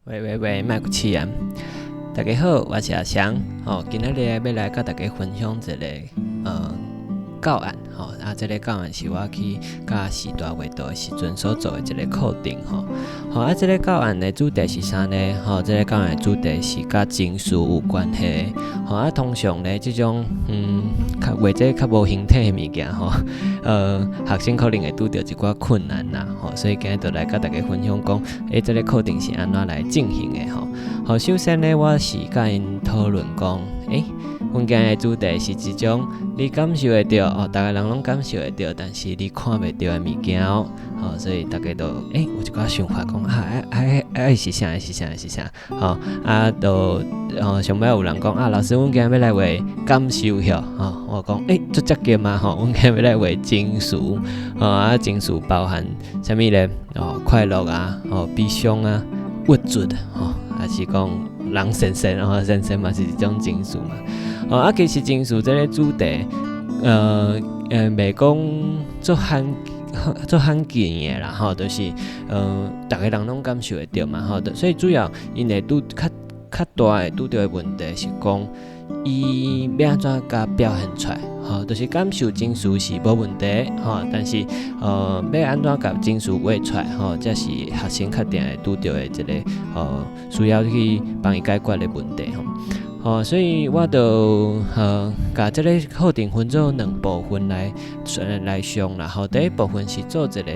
喂喂喂，莫閣試啊！大家好，我是阿翔。吼，今仔日欲來佮大家分享一个教案吼。啊，這个教案是我去佮師大畫圖的時陣所做的一个課程吼。吼，啊，這个教案的主題是啥呢？吼，這个教案的主題是佮情緒有關係。吼，啊，通常咧，這種較畫這較無形體的物件吼，學生可能會拄著一寡困難啦。吼，所以今日就來佮大家分享講，欸，這个課程是按怎來進行的吼。好，首先呢，我是佮𪜶討論講，欸，阮今日的主題是一種你感受會著哦，逐个人攏感受會著，但是你看袂著的物件哦。吼，所以逐家都欸有一寡想法講啊，啊啊啊是啥是啥是啥？吼，啊，就上尾有人講啊，老師，阮今日欲來畫感受曉，吼，我講欸，足接近啊，吼，阮今日欲來畫情緒，吼，啊，情緒包含啥物咧？哦，快樂啊，哦，悲傷啊，鬱卒，吼，還是講人神神吼，神神嘛是一種情緒嘛。哦，啊，其實情緒這个主題，袂講足罕見的啦，吼，就是逐个人攏感受會著嘛，吼，所以主要𪜶會拄較較大會拄著的問題是講，伊欲按怎共表現出來，吼，就是感受情緒是無問題，吼，但是欲按怎共情緒畫出來，吼，才是學生較定會拄著的一个需要去幫伊解決的問題，吼。吼，所以我就共這个課程分做兩部分來上啦。吼，第一部分是做一个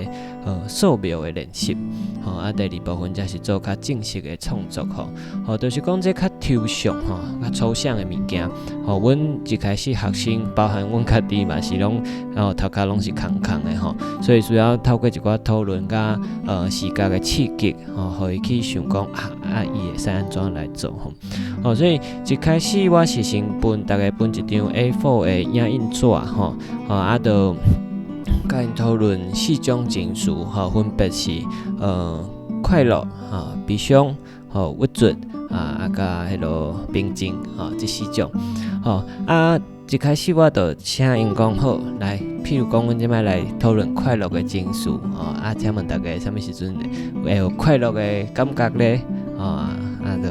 素描的練習，吼，啊，第二部分才是做較正式的創作，吼。吼，就是講這較抽象吼，較抽象的物件。吼，阮一開始學生，包含阮家己嘛是攏頭殼攏是空空的吼，所以需要透過一寡討論佮視覺的刺激，吼，予伊去想講啊啊，伊會使按怎來做吼。吼，所以一開始我是先分逐家分一張 A4 的影印紙吼，吼啊，就佮𪜶討論四種情緒吼，分別是快樂、吼悲傷、吼鬱卒啊佮彼囉平靜吼，這四種吼啊。一開始我就請𪜶講好來，譬如講，阮這擺來討論快樂的情緒吼，啊，請問逐家啥物時陣會有快樂的感覺咧？吼啊，就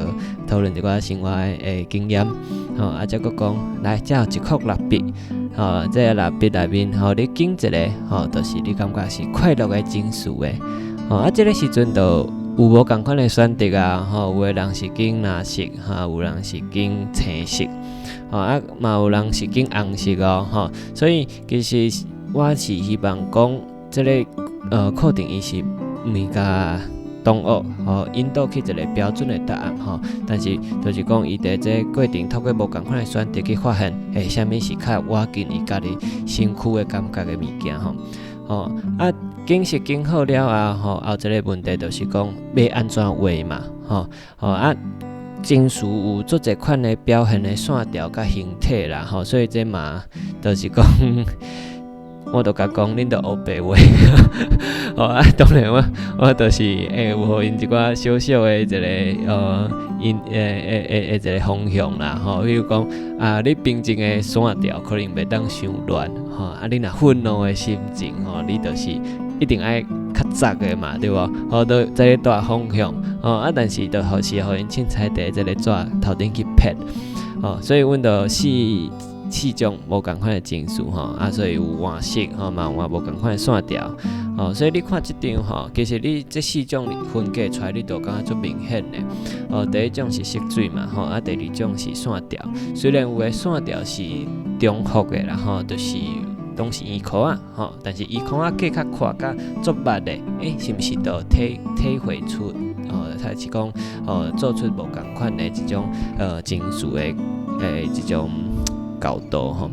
討論一寡生活的經驗，吼啊，才閣講來，這有一束蠟筆，吼，這個蠟筆內面，吼，你揀一个，吼，就是你感覺是快樂的情緒的，吼啊，這个時陣就有無仝款的選擇啊，吼，有的人是揀藍色，哈，有人是揀青色。吼啊，嘛有人是揀紅色哦，吼，所以其實我是希望講，這个課程伊是毋是共同學吼引導去一个標準的答案吼，但是就是講伊佇這個過程透過無仝款的選擇去發現，欸，啥物是較倚近伊家己身軀的感覺的物件吼，吼啊，揀色揀好了後，吼，後一个問題就是講欲按怎畫嘛，吼，吼啊。情緒有足濟款的表現的線條佮形體啦，吼，所以這嘛，就是講，我就共講，恁就烏白畫，吼啊，當然我我就是會有予𪜶一寡小小的一个𪜶的一个方向啦，吼，比如講啊，你平靜的線條可能袂當傷亂，吼，啊，你若憤怒的心情，吼，你就是一定愛較雜的嘛，對無？吼，都這個大方向，吼啊，但是就予是予𪜶凊彩佇這个紙頭頂去撇，吼，所以阮就四四種無仝款的情緒，吼，啊，所以有換色，吼，嘛有換無仝款的線條，吼，所以你看這張吼，其實你這四種分割出來，你就感覺足明顯的，哦，第一種是色水嘛，吼，啊，第二種是線條，雖然有的線條是重複的啦，吼，就是攏是圓箍仔，吼，但是圓箍仔加較闊、較足密的，欸，是毋是就體會出，哦，還是講，哦，做出無仝款的這種情緒的這種角度，吼，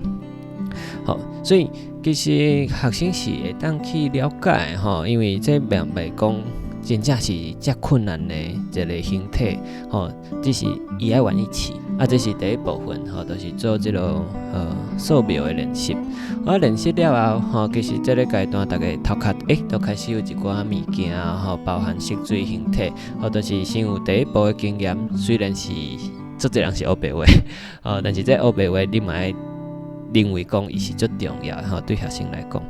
好，所以其實學生是會當去了解，吼，因為這並袂講真正是遮困難的一个形體，吼，只是伊愛願意試，啊，這是第一部分，吼，就是做這个素描的練習。啊，練習了後，吼，其實這个階段，逐家頭殼欸，都開始有一寡物件，吼，包含色水形體，吼，就是先有第一步的經驗。雖然是足濟人是烏白畫，哦，但是這烏白畫你嘛愛認為講伊是足重要，吼，對學生來講。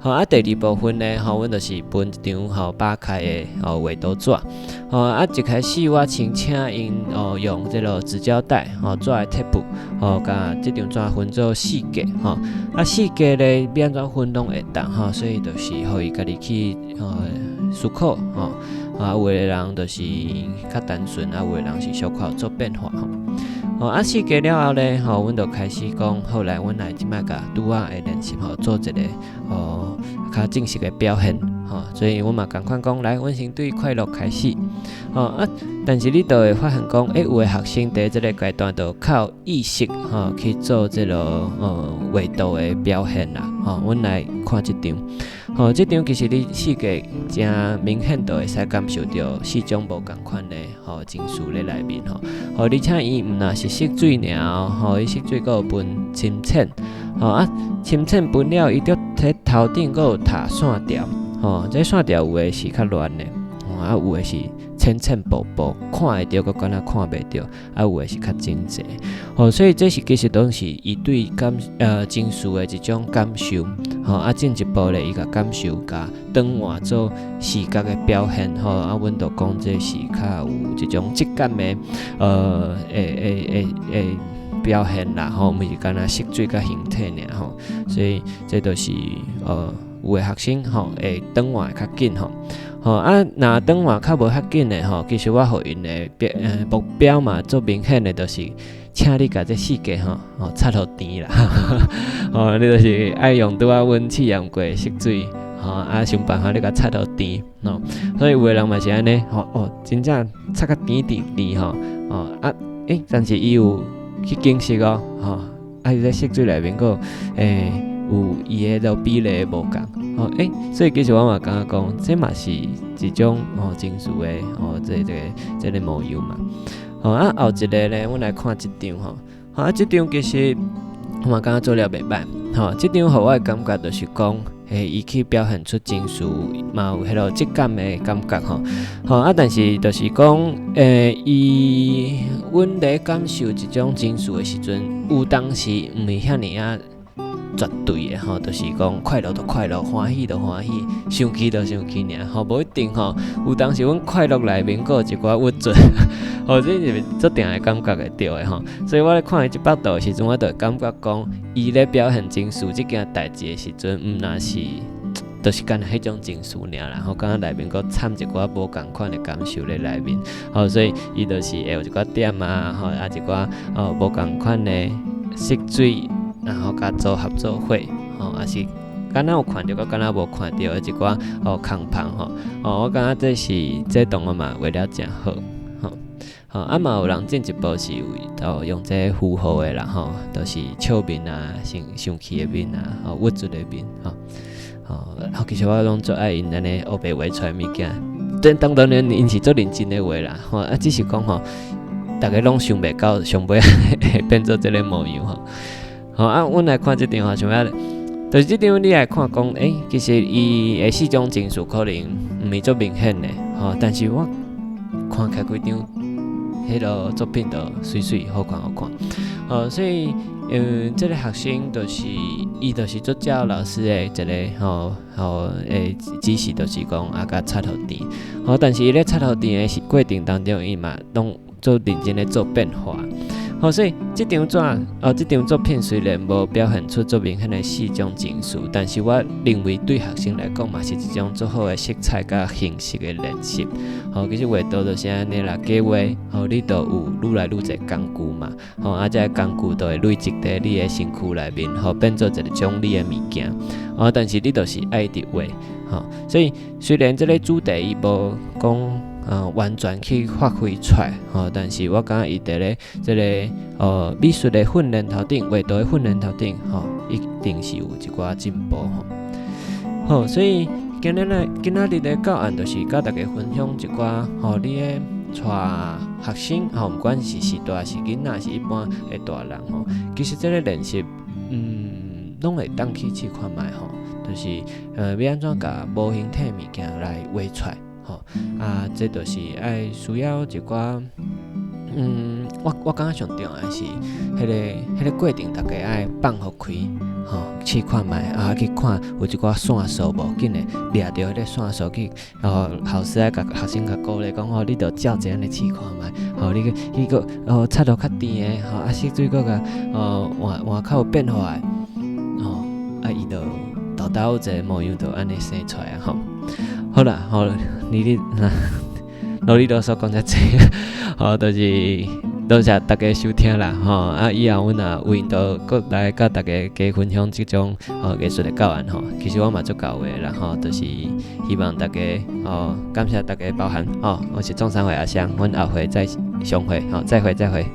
吼啊，第二部分呢，吼，阮就是分一張吼擺開的吼畫圖紙。吼啊，一開始我先請𪜶哦用這个紙膠帶吼紙的貼布吼，共這張紙分做四格吼。啊，四格咧欲按怎分攏會當吼，所以就是予伊家己去吼思考吼。啊，有的人就是較單純，啊，有的人是小可有做變化吼。吼啊，四格了後咧，吼，阮就開始講，好來，阮來這擺共拄仔的練習吼，做一个吼較正式的表現吼。所以阮嘛仝款講，來，阮先對快樂開始。吼啊，但是你就會發現講，欸，有的學生佇這个階段就較有意識吼去做這个畫圖的表現啦。吼，阮來看這張。吼，這張其實你四格誠明顯就會使感受著四種無仝款的吼情緒咧內面吼。吼，而且伊毋若是色水爾，吼，伊色水閣有分深淺，吼啊，深淺分了，伊著佇頭頂閣有塔線條，吼，這線條有的是較亂的，吼啊，有的是淺淺薄薄，看會著閣敢若看袂著，啊，有的是較整齊，吼，所以這是其實攏是伊對感情緒的一種感受，吼啊，進一步咧，伊共感受共轉換做視覺的表現，吼啊，阮就講這是較有這種質感的，會表現啦，吼，毋是干焦色水佮形體爾吼，所以這就是有的學生吼會轉換會較緊吼。吼啊，若轉換較無遐緊的吼，其實我予𪜶的目標嘛，足明顯的，就是請你共這四格吼，吼擦予甜啦，吼，你就是愛用拄仔阮試驗過的色水，吼啊，想辦法你共擦予甜，吼，所以有的人嘛是按呢，吼哦，真正擦較甜甜甜吼，哦啊，欸，但是伊有去解釋哦，吼，啊，伊在色水內面閣有有伊的個比例無仝，吼，欸，所以其實我嘛感覺講，這嘛是一種吼情緒的吼，這個模樣嘛，吼啊後一個咧，阮來看這張吼，吼啊這張其實我嘛感覺做了袂歹，吼，這張予我的感覺就是講，欸，伊去表現出情緒嘛有彼個質感的感覺吼，吼啊，但是就是講，欸，伊阮咧感受這種情緒的時陣，有當時毋是遐爾仔絕對的吼，就是講快樂就快樂，歡喜就歡喜，生氣就生氣爾吼，無一定吼。有當時阮快樂內面閣有一寡鬱卒，吼，這是足定會感覺會著的吼。所以我咧看伊這幅圖的時陣，我就會感覺講，伊咧表現情緒這件代誌的時陣，毋若是，就是干焦彼種情緒爾啦，吼，感覺內面閣摻一寡無仝款的感受咧內面，吼，所以伊就是會有一寡點啊，吼，啊一寡哦無仝款的色水。然後共組合做伙，吼，也是敢若有看著，閣敢若無看著的一寡哦空縫吼，哦，我感覺這是這同學嘛畫了誠好，吼，吼啊嘛有人進一步是有哦用這符號的啦，吼，就是笑面啊，生生氣的面啊，吼，鬱卒的面，吼，吼，其實我攏足愛𪜶按呢烏白畫出來物件，這當當然𪜶是足認真咧畫啦，吼，啊只是講吼，逐家攏想袂到上尾會變做這个模樣吼。吼啊，阮來看這張吼，想欲，就是這張你來看講，欸，其實伊的四種情緒可能毋是足明顯的，吼，但是我看起來規張彼个作品都媠媠好看好看，吼，所以，這个學生就是伊就是足照老師的一个吼吼的指示，就是講啊，共擦予甜，吼，但是伊咧擦予甜的是過程當中，伊嘛攏足認真咧做變化。吼，所以這張紙哦，這張作品雖然無表現出足明顯的四種情緒，但是我認為對學生來講嘛是一種足好的色彩佮形式的練習。吼，其實畫圖就是按呢啦，加畫吼，你就有愈來愈濟工具嘛。吼，啊，這个工具就會累積佇你的身軀內面，吼，變做一個種你的物件。哦，但是你就是愛一直畫，吼，所以雖然這个主題伊無講完全去發揮出來，吼，但是我感覺伊佇咧這个美術的訓練頭頂，畫圖的訓練頭頂，吼，一定是有一寡進步吼。好，所以今日來今仔日的教案就是佮大家分享一寡，吼，你咧帶學生，吼，毋管是序大是囡仔是一般的大人吼，其實這个練習，攏會當去試看覓吼，就是欲按怎共無形體物件來畫出來，吼，啊，這就是愛需要一寡我感覺上重要的是，彼個過程，逐家愛放予開，吼，試看覓啊，去看有一寡線索無，緊會掠著彼個線索去，哦，老師愛共學生共鼓勵講吼，你著照這按呢試看覓，吼，你去去閣哦，插落較甜的，吼，啊，色水閣共哦換換較有變化的，吼，啊，伊就沓沓有一個模樣就按呢生出來啊，吼。好啦，好，你囉里囉嗦講遮濟，吼，就是多謝大家收聽啦，吼，啊，以後阮若有閒就閣來佮大家加分享這種吼藝術的教案吼。其實我嘛足𠢕的啦，吼，就是希望大家吼，感謝大家包涵，吼，我是中山會阿香，阮後回再相會，吼，再會再會。